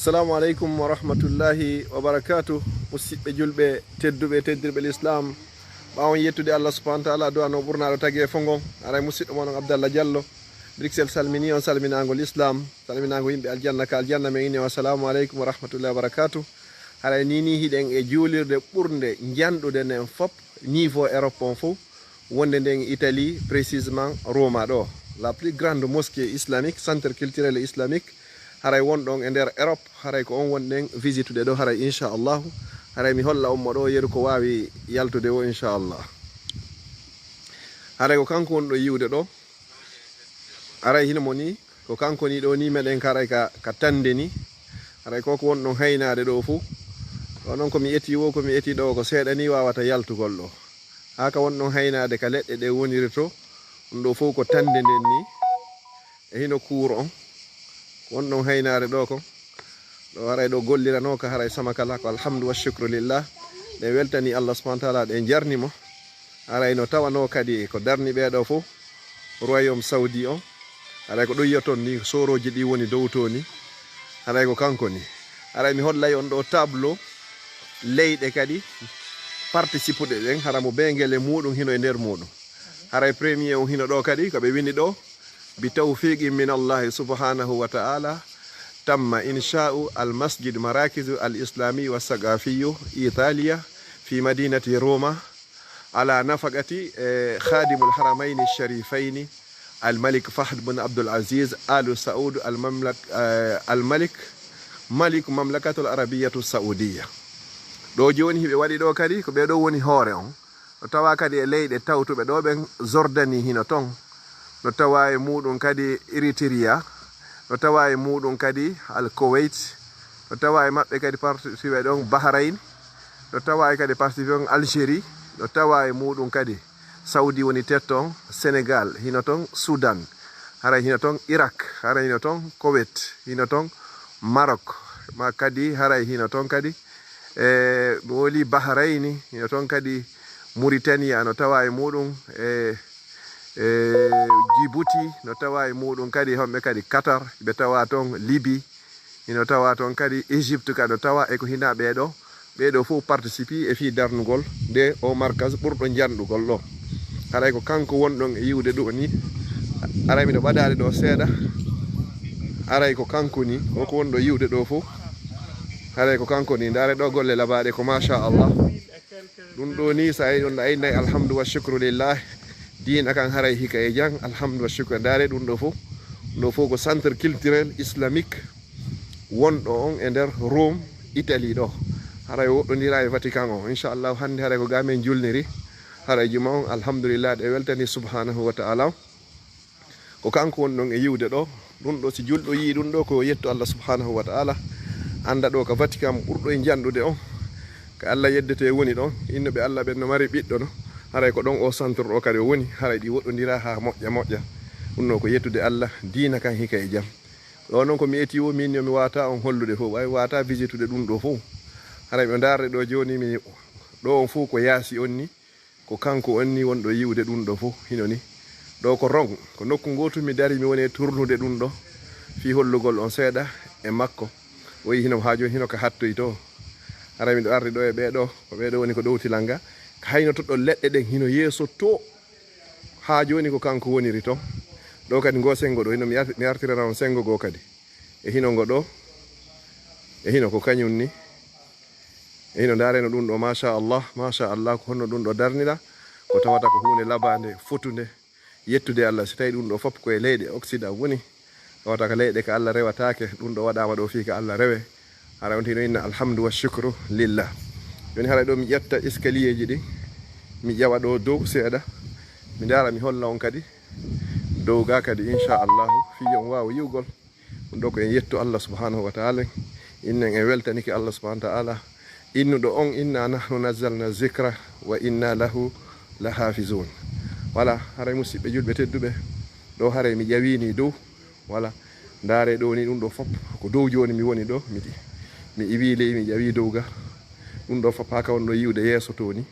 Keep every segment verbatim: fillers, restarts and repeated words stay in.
Assalamu aleykum wa rahmatullahi wa barakatuh. Musidɓe julɓe tedduɓe, teddirɓe l'islam, ɓawon yettude Allah subhanahu wa ta'ala, du'ano ɓurnaaɗo tagee fo ngon, aray musidɗo mon on Abdallah Diallo, Bruxelles salmini on salminaango l'islam, salminaango yimɓe aljanna ka aljanna. Men inni on assalamu aleykum wa rahmatullahi wa barakatuh. Haray ni ni hiɗen e juulirde ɓurnde njanɗude nden fop, niveau Europe on fof, wonde nden Italie, précisément Roma ɗo, la plus grande mosquée islamique, centre culturel islamique. Haray wonɗon e nder Europe, haray ko on wonɗen visitude ɗo, haray inchallahu. Haray mi holla on mo ɗo yeru ko waawi yaltude o, inchallah. Haray ko kanko wonɗo yiwde ɗo. Aray hino mo ni, ko kanko ni ɗo ni meɗen ka aray ka, ka tande ni. Aray ko ko wonɗon haynaade ɗo fuu. Ɗo non ko mi eti wo, ko mi eti ɗo ko seeɗa ni wawata yaltugol ɗo. Haa ka wonɗon haynaade ka leɗɗe ɗe woniri to, ɗum ɗo fof ko tande nden ni. E hino kuur on, ko wonɗon haynaade ɗo kon. Ɗo haray ɗo gollirano ka haray sama kala ko alhamdu wa shukru lillah. Ɗen weltani Allah subhanahu wa ta'ala, ɗen jarni mo. Haray no tawano kadi ko darni ɓee ɗo fof, royaume saudi on. Haray ko ɗum yi'oton ni, soorooji ɗi woni dow to ni. Haray ko kanko ni. Haray mi hollay on ɗo tableau leyɗe kadi participuɗe ɗen, hara mo bee ngel e muɗum hino e nder muɗum. Haray premier on hino ɗo kadi, ko ɓe windi ɗo, بتوفيق من الله سبحانه وتعالى تم إنشاء المسجد مراكز الإسلامي والثقافي إيطاليا في مدينة روما على نفقة، eh, خادم الحرمين الشريفين الملك فهد بن عبد العزيز آل سعود المملك، eh, الملك، ملك مملكة العربية السعودية. Ɗo jooni hiɓe waɗi ɗo kadi, ko ɓee ɗo woni hoore on. No tawa kadi e leyɗe tawtuɓe ɗo ɓen, Jordanie hino ton. No tawa e muɗum kadi Eritrea. No tawa e muɗum kadi Al Kuwait. No tawa e maɓɓe kadi participe ɗon Bahrain. No tawa e kadi participe on Algérie. No tawa e muɗum kadi Saudi woni tetto on, Sénégal hino ton, Soudan haray hino ton, Irak haray hino ton, Kuwait hino ton, Maroc ma kadi haray hino ton kadi. E mi woli Bahrayni, hino ton kadi Muritaniya no tawa e muɗum, e, e Djibouti no tawa e muɗum kadi, honɓe kadi Qatar, ɓe tawa ton Libi, hino tawa ton kadi Égypte ka no tawa, e ko hina ɓee ɗo, ɓee ɗo fof participi e fii darnugol nde o markaz ɓurɗo njanɗugol ɗo. Haray ko kanko wonɗon e yiwde ɗo ni, haray miɗo ɓadaade ɗo seeɗa, haray ko kanko ni, o ko wonɗo yiwde ɗo fof. Haray ko kanko ni, ndaare ɗo golle labaaɗe ko machallah. Ɗum ɗo ni, so a yi'i ɗum, a innay alhamdu wa shukru lillah. Diina kan haray hika e jam, alhamdu wa shukru. Ndaare ɗum ɗo fof. Ɗum ɗo fof ko centre culturel islamique wonɗo on e nder Rome, Italie ɗo. Haray woɗɗondira e Vatican o. Inchallahu hannde haray ko ga men julniri. Haray juma on, alhamdulillah, ɗe weltani subhanahu wa ta'ala. Ko kanko woni ɗon e yiwde ɗo. Ɗum ɗo, si julɗo yii ɗum ɗo, ko yetto Allah subhanahu wa ta'ala. Annda ɗo ka Vatican ɓurɗo e njanɗude on, ka Allah yeddete woni ɗon. Innuɓe Allah ɓen no mari ɓiɗɗo no. Haray ko ɗon o centre ɗo kadi o woni. Haray ɗi woɗɗondira haa moƴƴa moƴƴa. Ɗum ɗo ko yettude Allah, diina kan hika e jam. Ɗo non ko mi eti o, min yo mi wata on hollude fof. Ɓay wata visitude ɗum ɗo fof. Haray ɓe ndaarde ɗo jooni mi, ɗo on fof ko yaasi on ni. Ko kanko on ni wonɗo yi'ude ɗum ɗo fof hino ni. Ɗo ko Rome, ko nokku ngootu mi dari mi woni e turnude ɗum ɗo. Fii hollugol on seeɗa e makko. O yi hino haa jooni hino ka hattoyto. Haray miɗo ardi ɗo e ɓee ɗo, ko ɓee ɗo woni ko ɗowti langa. Ka hayno to ɗo leɗɗe ɗen hino yeeso to. Haa jooni ko kanko woniri to. Ɗo kadi ngo sengo ɗo, hino mi ar-, mi artirana on sengo goo kadi. E hino ngo ɗo. E hino ko kañum ni. E hino ndaareno ɗum ɗo, machallah, machallah, ko honno ɗum ɗo darnira, ko tawata ko huunde labaande, fotunde, yettude Allah. Si tawi ɗum ɗo fof ko e leyɗe Occident woni, tawata ko leyɗe ka Allah rewataake, ɗum ɗo waɗaama ɗo fii ka Allah rewe. Hara on hino inna alhamdu wa shukru lillah. Jooni hara ɗo mi ƴetta escalierji ɗi, mi ƴawa ɗo dow seeɗa, mi ndaara mi holla on kadi dow ga kadi, inchallahu, fii yo on waawu yi'ugol. Ɗum ɗo ko en yettu Allah subhanahu wa ta'ala, innen en weltanike Allah subhanahu wa ta'ala, innuɗo on, "Inna nahnu nazzalna zikra wa inna lahu lahafizun." Wala, haray musiɓɓe julɓe tedduɓe, ɗo haray mi ƴawini dow, wala, ndaare ɗo ni, ɗum ɗo fop ko dow jooni mi woni ɗo, mi, mi iwi ley, mi ƴawi dow ga, ɗum ɗo fop haka wonno yiwde yeeso to ni.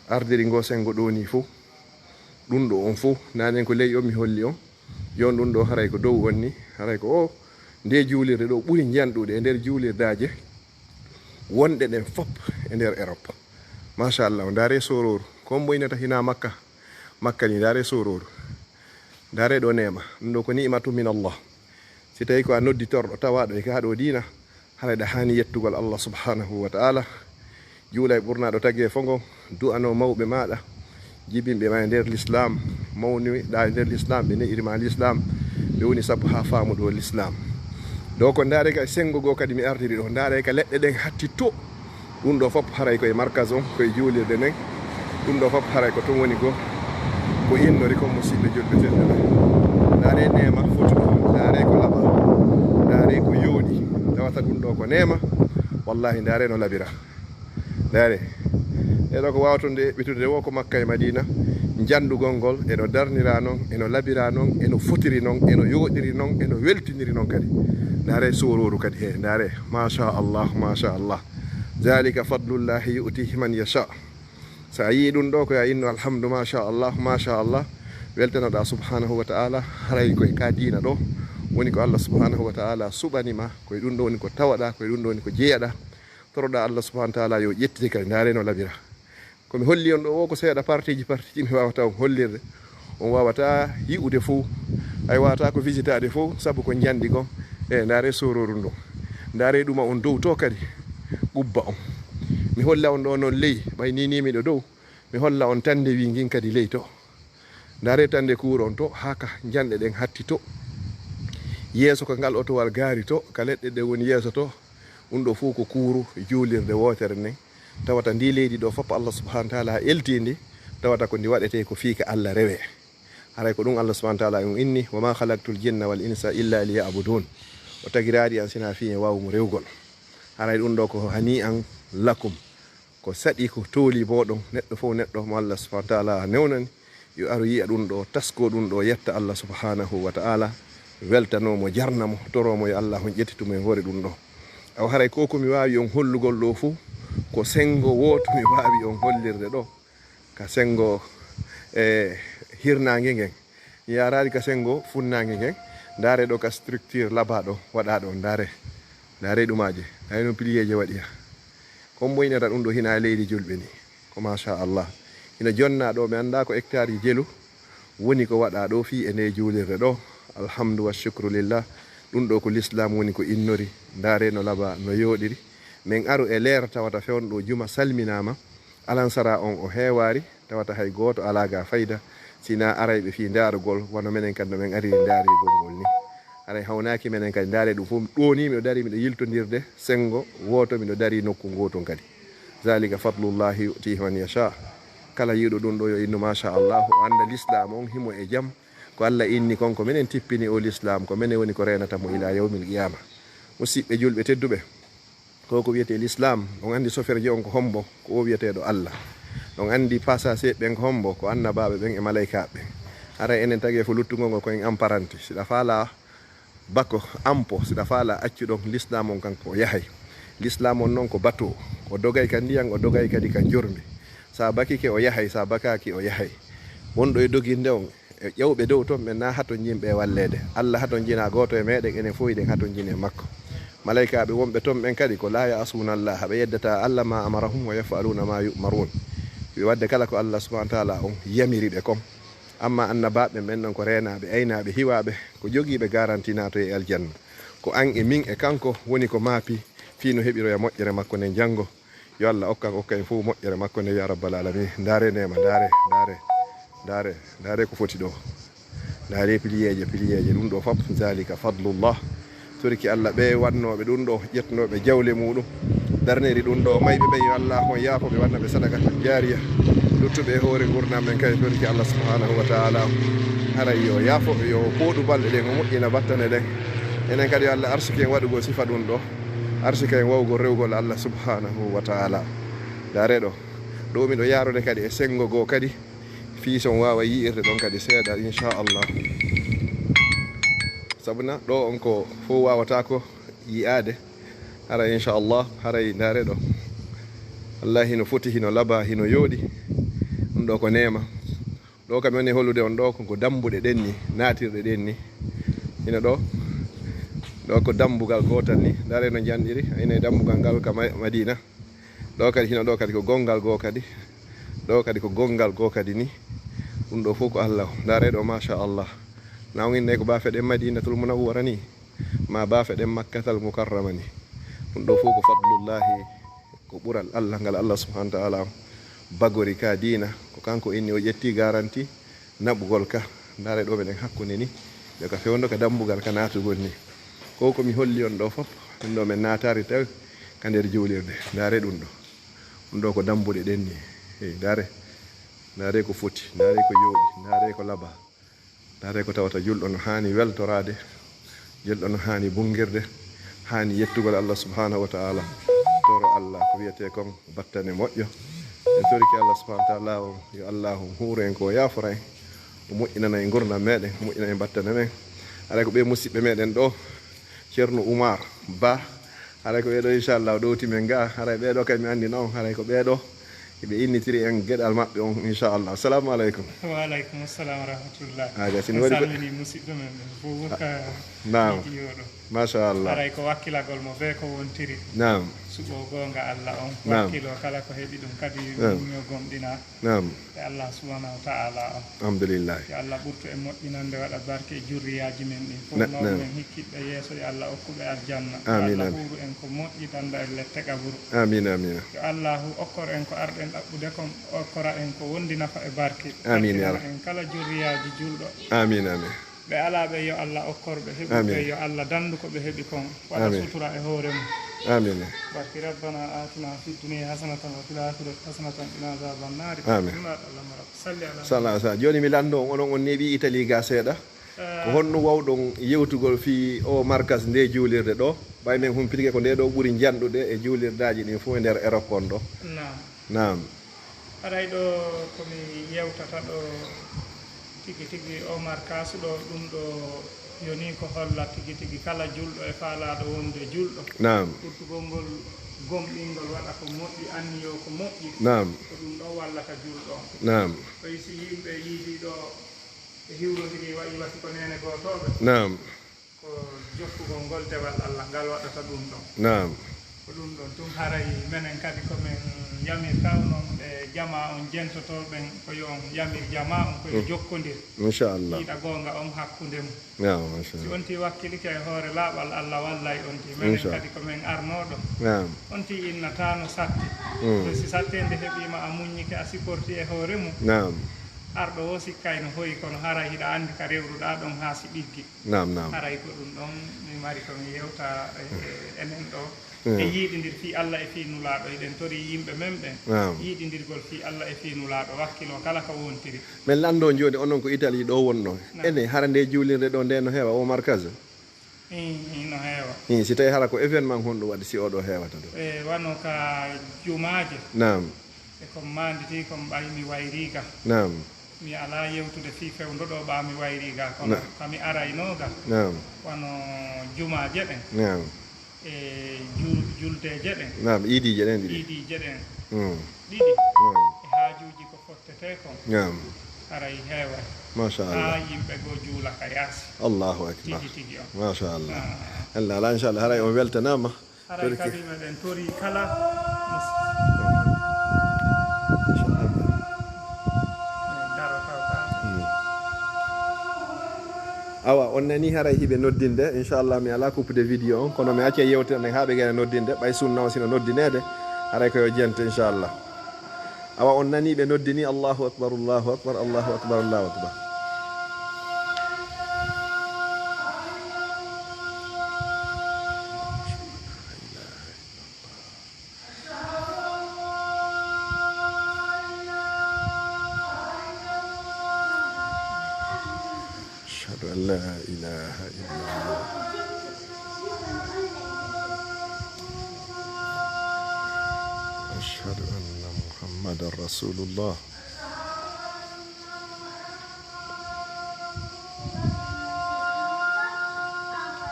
Ardiri ngo sengo ɗo ni fof. Ɗum ɗo on fof, nanen ko ley on mi holli on. Yon ɗum ɗo haray ko dow on ni, haray ko o, Nde juulirde ɗoo ɓuri njanɗude e nder juulirdaaje wonɗe ɗen fop e nder Erop. Machallah, ndaare sorooru. Ko hombo innata hinaa Makka? Makka ni, ndaare sorooru. Ndaare ɗoo neema. Ɗum ɗoo ko ni'matu min Allah. Si tawii ko a nodditorɗo tawaaɗo e kaa ɗoo diina, haray ɗa haani yettugol Allah subhanahu wa ta'ala. Juula e ɓurnaaɗo tageefo ngon, du'anoo mawɓe maaɗa, jibinɓe ma e nder lislaam, mawniɗaa e nder lislaam, ɓe ne'iri ma lislaam, ɓe woni sabu haa faamuɗo lislaam. Ɗoo ko ndaare ka senngo goo kadi mi artiri ɗoo, ndaare ka leɗɗe ɗen hatti to. Ɗum ɗoo fof haray ko e markaz on, ko e juulirde nden. Ɗum ɗoo fof haray ko tun woni goo, ko innori kon, musiɓɓe julɓe tedduɓe. Ndaare neema foti ɗoo, ndaare ko laba, ndaare ko yooɗi, tawata ɗum ɗoo ko neema. Wallahi, ndaare no labira. Ndaare. E ɗoo ko waawaton nde ɓitude wo ko Makka e Madiina. Njandugol ngol, eno darnira non, eno labira non, eno fotiri non, eno yooɗiri non, eno weltiniri non kadi. Ndaare sorooru kadi he, ndaare. Masha Allah, masha Allah. Zalika fadlullahi yu'tihi man yasha. So a yii ɗum ɗoo, ko ya inno alhamdu, masha Allah, masha Allah. Weltanoɗaa subhanahu wa ta'ala, haray ko e ka diina ɗoo woni ko Allah subhanahu wa ta'ala suɓani ma, ko e ɗum ɗoo woni ko tawaɗaa, ko e ɗum ɗoo woni ko jeyaɗaa. Toroɗaa Allah subhanahu wa ta'ala yo ƴettite kadi, ndaare no labira. Ko mi holli on ɗoo o ko seeɗa partiiji, partiiji mi waawata on hollirde. On waawata yi'ude fow. Ay waawata ko visitaade fow, sabu ko njandi kon. E ndaare sorooru ndun. Ndaare ɗuma on dow to kadi. Qubba on. Mi holla on ɗoo non ley, ɓay ni ni miɗo dow. Mi holla on tande wi ngin kadi ley to. Ndaare tande kuuron to, haa ka njanɗe ɗen hatti to. Yeeso ka ngal otowal gaari to, ka leɗɗe ɗe woni yeeso to. Ɗum ɗoo fow ko kuuru juulirde wootere nden. Tawata ndi leydi ɗoo fof Allah subhanahu wa ta'ala eltii ndi, tawata ko ndi waɗetee ko fii ka Allah rewee. Haray ko ɗum Allah subhanahu wa ta'ala on inni, "Wa ma khalaqtul jinna wal insa illa liya'budun." O tagiraali an sinaa fii en waawu mo rewgol. Haray ɗum ɗoo ko hani an lakum. Ko saɗi, ko tooli boo ɗon, neɗɗo fof neɗɗo mo Allah subhanahu wa ta'ala newnani, yo aru yi'a ɗum ɗoo, taskoo ɗum ɗoo, yetta Allah subhanahu wa ta'ala, weltanoo mo, jarna mo, toroo mo yo Allah on ƴettitu mo e hoore ɗum ɗoo. Awa haray ko ko mi waawi on hollugol ɗoo fow, ko senngo wooto mi waawi on hollirde ɗoo, ka senngo e hirnaange ngen. Mi yaaraali ka senngo funnaange ngen, ndaare ɗoo ka structure labaa ɗoo, waɗaa ɗoo, ndaare. Ndaare ɗumaaje, ndaare no piliyeeje waɗi ya. Ko mbo innata ɗum ɗoo hina e leydi julɓe ni. Ko masha Allah. Hino jonnaa ɗoo, mi anndaa ko hectare jelu woni ko waɗaa ɗoo fii e nde juulirde ɗoo. Alhamdu wa shukru lillah. Ɗum ɗoo ko lislaam woni ko innori. Ndaare no labaa, no yooɗiri. Men aru e leer tawata fewndo juma salminaama. Alansara on o heewaari, tawata hay gooto alaa ga fayda, sinaa arayɓe fii ndaarugol, wano menen kadi no men ariri ndaarigol ngol ni. Haray hawnaaki menen kadi ndaare ɗum fof. Ɗoo ni miɗo dari, miɗo yiltondirde senngo wooto, miɗo dari nokku ngootun kadi. Zalika fadlullahi yu'tihi man yasha. Kala yi'uɗo ɗum ɗoo yo innu masha Allah, o annda lislaam on himo e jam. Ko Allah inni kon, ko menen tippini o lislaam, ko menen woni ko reenata mo ila yawmil qiyama. Musiɓɓe julɓe tedduɓe, ko ko wiyetee lislaam, on anndi soferje on ko hombo? Ko o wiyeteeɗo Allah. On anndi passager ɓen ko hombo? Ko annabaaɓe ɓen e malaykaaɓe ɓen. Haray enen tagee fo luttugol ngol ko en apprenti. Si ɗa faalaa bako, ampo, si ɗa faalaa accu ɗon, lislaam on kanko o yahay. Lislaam on non ko bateau. O dogay ka ndiyan, o dogay kadi ka njorndi. Sa bakike o yahay, sa bakaaki o yahay. Wonɗo e doginde on, e ƴawɓe dow ton ɓen na hatonjinɓe e walleede. Allah hatonjinaa gooto e meɗen, enen fof hiɗen hatonjini e makko. Malaykaaɓe wonɓe ton ɓen kadi ko laa ya'suuna Allaha, ɓe yeddataa Allah, maa amarahum wa yaf'aluuna maa yu'maruun. Ɓe waɗde kala ko Allah subhaanahu wa ta'aalaa on yamiri ɓe kon. Ammaa annabaaɓe ɓen non ko reenaaɓe, aynaaɓe, hiwaaɓe, ko jogiiɓe garanti naatoye e aljanna. Ko an e min e kanko woni ko maapi fii no heɓiroya moƴƴere makko nden janngo. Yo Allah okkan, okka en fof moƴƴere makko nde, ya rabbal alamin. Ndaare neema, ndaare, ndaare, ndaare, ndaare ko foti ɗo. Ndaare piliyeeje, piliyeeje, ɗum ɗo fof, zalika fadlullah. Torki Allah ɓe wannooɓe ɗum ɗo, ƴetnooɓe jawle muɗum, darniri ɗum ɗo, mayɓe ɓen, yo Allah on yaafo ɓe, wanna ɓe sadaqatan jaariya. Luttuɓe e hoore ngurndan men kadi, torki Allah subhanahu wa ta'ala, haray yo yaafo, yo pooɗu balɗe ɗen, o moƴƴina battane ɗen. Enen kadi yo Allah arsike en waɗugol sifa ɗum ɗo. Arsika en wawgol rewgol Allah subhanahu wa ta'ala. Ndaare ɗo. Ɗo miɗo yaarude kadi e sengo goo kadi. Fii so on waawa yi'irde ɗon kadi seeɗa, inchallah. Sabuna ɗo on ko fof waawata ko yi'aade. Hara inchallah, haray ndaare ɗo. Wallahi hino foti, hino laba, hino yooɗi. Ɗum ɗo ko neema. Ɗo kam woni holude on ɗo ko, ko dambuɗe ɗen ni, naatirɗe ɗen ni. Hino ɗo, Ɗoo ko dambugal gootal ni. Ndaaree no njanɗiri. A yi'ay dambugal ngal ka Ma-, Madiina. Ɗoo kadi, hino ɗoo kadi ko gonngal goo kadi. Ɗoo kadi ko gonngal goo kadi ni. Ɗum ɗoo fof ko Allah. Ndaaree ɗoo, masha Allah. Na on innay ko baafe ɗen Madiinatul Munawwara ni. Maa baafe ɗen Makkatal Mukarrama ni. Ɗum ɗoo fof ko fadlullahi, ko ɓural Allah ngal Allah subhanahu wa ta'ala on bagori ka diina. Ko kanko inni o ƴetti garanti naɓugol ka. Ndaaree ɗoo meɗen hakkunde ni. Nde ka fewndo ka dambugal ka naatugol ni. Ko ko mi holli on ɗoo fof, ɗum ɗoo men naataari tawi ka nder juulirde. Ndaaree ɗum ɗoo. Ɗum ɗoo ko dambuɗe ɗen ni. Hey, ndaaree. Ndaaree ko foti. Ndaaree ko yooɗi. Ndaaree ko laba. Ndaaree ko tawata julɗo no haani weltoraade, julɗo no haani bunngirde, haani yettugol Allah subhanahu wa ta'ala, toro Allah ko wiyetee kon battane moƴƴo. En torike Allah subhanahu wa ta'ala on, yo Allahu huuru en ko yaafora en, o moƴƴinana en ngurndan meɗen, o moƴƴina en battane men. Haray ko ɓee musiɓɓe meɗen ɗoo, Ceerno Umar Ba, haray ko ɓee ɗoo, inchallah, ɗowti men gaa. Haray ɓee ɗoo kay mi anndi non, haray ko ɓee ɗoo. Hiɓe innitiri en geɗal maɓɓe on, inchallah. Assalamu aleykum. Wa aleykum assalam wa rahmatullah. Aaga, si mi En waɗi ko salmini musiɗɗo men ɓen fof ka Naam. Video ɗo. Machallah. Haray ko wakkilagol mo bee ko wontiri. Naam. Suɓo goonga Allah on. Naam. Wakkilo kala ko heɓi ɗum kadi Naam. Yo gomɗina. Naam. E Allah subhanahu wa ta'ala on. Alhamdulillah. Yo Allah ɓurtu en moƴƴinande, waɗa barke e jurriyaaji men ɗin fof. Na-, Mawɓe naam. Men hikkiɓɓe yeeso, yo Allah okkuɓe aljanna. Yo Amiin, Allah amiin. Huuru en ko moƴƴi, danda en lette qaburu. Amiin, amiin. Yo Allahu okkor en ko arɗen ɗaɓɓude kon, okkora en ko wondi nafa e barke. Amiin, ya Barkinana Rabbi. En kala jurriyaaji julɗo. Amiin, amiin. Ɓe alaa ɓe, yo Allah okkor ɓe, heɓuɓe, Amiin. Yo Allah dandu ko ɓe heɓi kon, waɗa Amiin. Sutura e hoore mum. Amiin. Barki Rabbana atina fid dunya hasanatan wa fil akhirati hasanatan wa qina adhaban nari. Amiin. Nulaaɗo Allah mo Rabbi. Salli ala Sala, sala. Jooni mi lanndo on, onon on neeɓi Italie ga seeɗa. Eh. Ko honno wawɗon yewtugol fii o markas nde juulirde ɗo? Ɓay men humpitike ko nde ɗo ɓuri njanɗude e juulirdaaji ɗin fof e nder Europe on ɗo. Naam. Naam. Haray ɗo ko mi yewtata ɗo tigi tigi o markas ɗo, ɗum ɗo yoni ko holla tigi tigi kala julɗo e faalaaɗo wonde julɗo. Naam. Ɓurtugol ngol gomɗingol waɗa ko moƴƴi, anniyoo ko moƴƴi. Naam. Ko ɗum ɗo wallata julɗo on. Naam. Ɓay si yimɓe yiidi ɗo ɓe hiwrondiri waɗi wasi ko neene gootooɓe. Naam. Ko jokkugol ngol dewal Allah ngal waɗata ɗum ɗon. Naam. Ko ɗum ɗon tun haray menen kadi ko men yamirta onon ɓe jamaa on jentotoo ɓen ko yo on yamir jamaa on ko yo Mm. Jokkondir. Inchallah. Yiɗa goonga on hakkunde mum. Naam, machallah. Si on tii wakkilike e hoore laaɓal Allah wallay on tii. Menen Inchallah. Kadi ko men arnooɗo. Naam. On tii innata no satti. Mm. Kono si sattende heɓiima a muññike a supporti e hoore mum. Naam. Arɗo wo sikkay no hoyi kono haray hiɗa anndi ka rewruɗaa ɗon haa si ɗiggi. Naam, naam. Haray ko ɗum ɗon mi mari ko mi yewta, eh, enen ɗo. Mm. E yiiɗindir fii Allah e fii Nulaaɗo. Hiɗen tori yimɓe men ɓen. Naam. Yiiɗindirgol fii Allah e fii Nulaaɗo, wakkiloo kala ko wontiri. Men lanndoo jooni, onon ko Italie ɗo wonno. Naam. Ene, hara nde juulirde ɗo nde no heewa, o markaz? Ii, ii, no heewa. Ii, si tawii hara ko événement honɗum waɗi si o ɗo heewata ɗo? E, wano ka jumaaje. Naam. E ko maanditi, ko ɓay mi wayrii ga. Naam. Mi alaa yewtude fii fewndo ɗo ɓaa mi wayrii ga, kono Na- ka mi araynoo ga. Naam. Wano jumaaje ɗen. Naam. E ju-, juldeeje ɗen. Naam, iidiije ɗen ɗiɗi. Iidiije ɗen Mm. ɗiɗi. Naam. E haajuuji ko fottetee kon. Naam. Haray heeway. Machallah. Haa yimɓe goo juula ka yaasi. Allahu akbar. Tigi tigi on. Machallah. Ah. Allah, Allah, inchallah. Haray on weltanaama. Haray Tori ke- kadi meɗen tori kala mus-, Machallah. Daro taw ka. Hmm. Awa, on nani haray hiɓe noddinde. Inchallah, mi alaa coupe de vidéo on, kono mi acca yewtere nden haa ɓe gena noddinde. Ɓay sunna on sino noddineede, haray ko yo jente, inchallah. Awa, on nani ɓe noddini, Allahu akbar, Allahu akbar, Allahu akbar, Allahu akbar. أشهد أن لا إله إلا الله. أشهد أن محمدا رسول الله.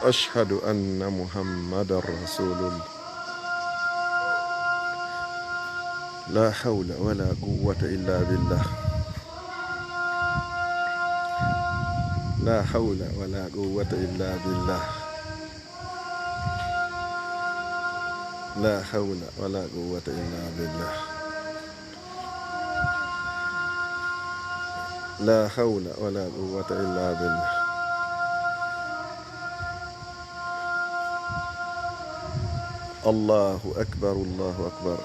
أشهد أن محمدا رسول الله. لا حول ولا قوة إلا بالله. لا حول ولا قوة إلا بالله. لا حول ولا قوة إلا بالله. لا حول ولا قوة إلا بالله. الله أكبر، الله أكبر.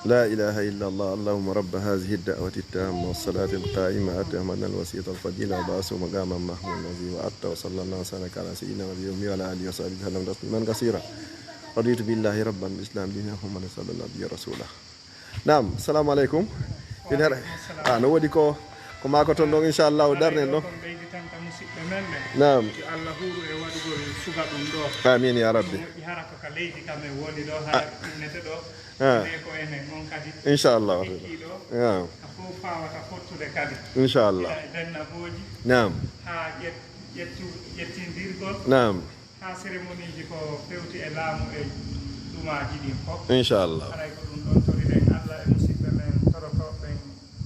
لا إله إلا الله. اللهم رب هذه الدعوة التامة والصلاة القائمة، آت محمدا الوسيلة والفضيلة وابعثه مقاما محمودا الذي وعدته، وصلى الله وسلم على سيدنا ونبينا وعلى آله وصحبه وسلم تسليما كثيرا. رضيت بالله ربا، بالإسلام دينا، محمدا صلى الله عليه وسلم رسولا. Naam, assalamu aleykum. Min hara, ah, no woodi ko, ko maa ko ton ɗon, inchallahu, darnen ɗon. Kon ɓeydi tan ka musiɓɓe men ɓen. Naam. Yo Allah huuru e waɗugol suga ɗum ɗo. Amiin, ya Rabbi. Moƴƴi hara ko ka leydi ka men woni ɗo, hara ɗuminete ɗo. Ah. Ne ko enen on kadi. Inchallahu. Ekki ɗo. Naam. Ka fof faawata fottude kadi. Inchallah. Ila e dennagooji. Naam. Haa ƴet-, ƴettu-, ƴettindirgol. Naam. Haa seremoniiji ko fewti e laamu e dumaaji ɗin fof. Inchallah. Haray ko ɗum ɗon toriɗen Allah e musiɓɓe men torotooɓe ɓen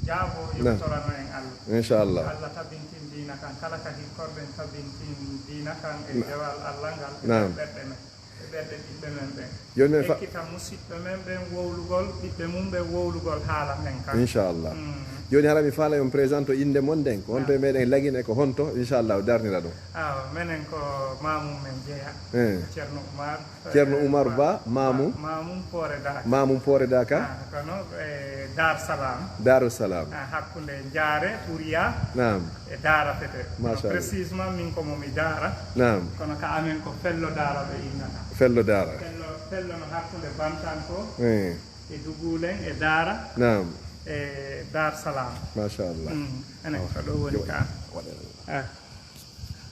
jaaboo yewtorano en Allah. Inchallah. Allah tabintin diina kan, kala ka hikkorɗen tabintin diina kan e dewal Allah ngal e ɓerɗe men, e ɓerɗe ɓiɓɓe men ɓen. Jooni men fa- Ekkita musiɓɓe men ɓen wowlugol, ɓiɓɓe mum ɓen wowlugol haala men kan. Inchallah. Mm. Jooni hara mi faala on présente innde mon nden, ko honto e meɗen Lagine, ko honto, inchallah, darnira ɗum. Awa, menen ko Maamum men jeya. Eh. Ceerno Umar. Ceerno Umar Ba, Maamum. Maamum Poore Daaka. Maamum Poore Daaka. Ah, kono, eh, Dar Salaam. Daaru Salaam. Ah, hakkunde Jaare, Ɓuriya. Naam. E Daara fete. Machallah. Précisément, min ko mo mi Daara. Naam. Kono ka amen ko Fello Daara ɓe innata. Fello Daara. Fello, Fello no hakkunde Bantanko. Eh. E Dugulen, e Daara. Naam. E Dar Salaam. Machallah. Mm, enen ko ɗo woni ka. Ah.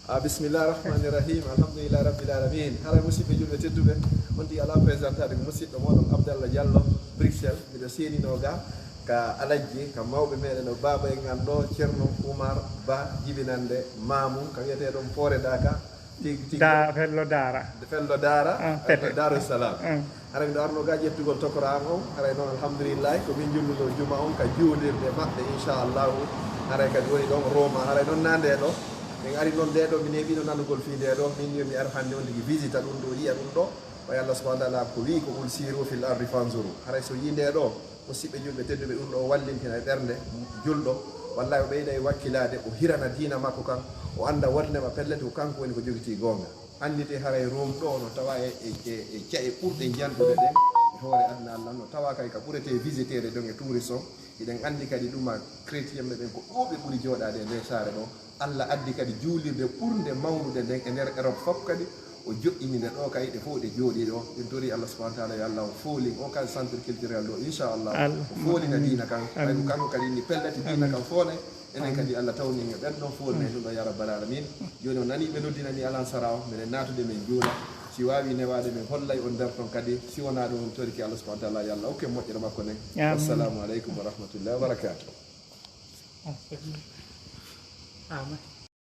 Ah, bismillah rahmani rahim. Alhamdulillah rabbil alamin. Haray musiɓɓe julɓe tedduɓe, on tigi alaa présentade ko musiɗɗo moɗon Abdallah Diallo, Bruxelles. Miɗo seeninoo ga ka alajji, ka mawɓe meɗen ɗo, baaba en an ɗo, Ceerno Umar Ba, jibinande Maamum, ka wi'etee ɗon Poore Daaka, tigi, tigi. Da-, Fello Daara. Fello Daara, ah, Tete. Daaru Salaam. Ah. Haray miɗo arno ga ƴettugol tokoraa on, haray non alhamdulillahi, ko min julluno juma on ka juulirde maɓɓe, inchallahu. Haray kadi woni ɗon Roma, haray non na nde ɗo. Min ari non nde ɗo, min heɓino nanugol fii nde ɗo, min yo mi ar hannde on tigi visita ɗum ɗo, yi'a ɗum ɗo. Wa Allah subhanahu wa ta'ala ko wi'i ko, "Qul siru fil ardi fanzuru." Haray so yi'i nde ɗo, musiɓɓe julɓe tedduɓe, ɗum ɗo wallintina e ɓernde julɗo. Wallahi o ɓeyda e wakkilaade, o hirana diina makko kan, o annda wonndema pellet ko kanko woni ko jogitii goonga. Annditee haray Room ɗoo no tawaa e, e, e, e ca'e ɓurɗe njanɗude ɗen e hoore aduna Allah, no tawaa kay ka ɓuretee visiteede ɗon e touriste on. Hiɗen anndi kadi ɗuma chrétienɓe ɓen ko ɗoo ɓe ɓuri jooɗaade e ndee saare ɗoo. Allah addi kadi juulirde ɓurnde mawnude nden e nder Europe fof kadi, o joɗɗini nde ɗoo kay ɗe fof ɗe jooɗii ɗoo. Min torii Allah subhanahu wa ta'ala yo Allah o foolin o kadi centre culturel ɗoo, inchallah. Al-, o foolina diina kan. Amin. Ɓay ko kanko kadi inni pellati diina kan foone. Enen kadi Allah tawni en e ɓen ɗon fof, men ɗum ɗo, ya rabbal alamin. Jooni o nanii ɓe noddinanii alansara o, meɗen naatude men juula. Si waawii newaade, men hollay on nder ton kadi. Si wonaa ɗum, on torike Allah subhanahu wa ta'ala, yo Allah hokke moƴƴere makko nden. Amin. Wassalamu aleykum wa rahmatullahi wa barakatuh. Amin.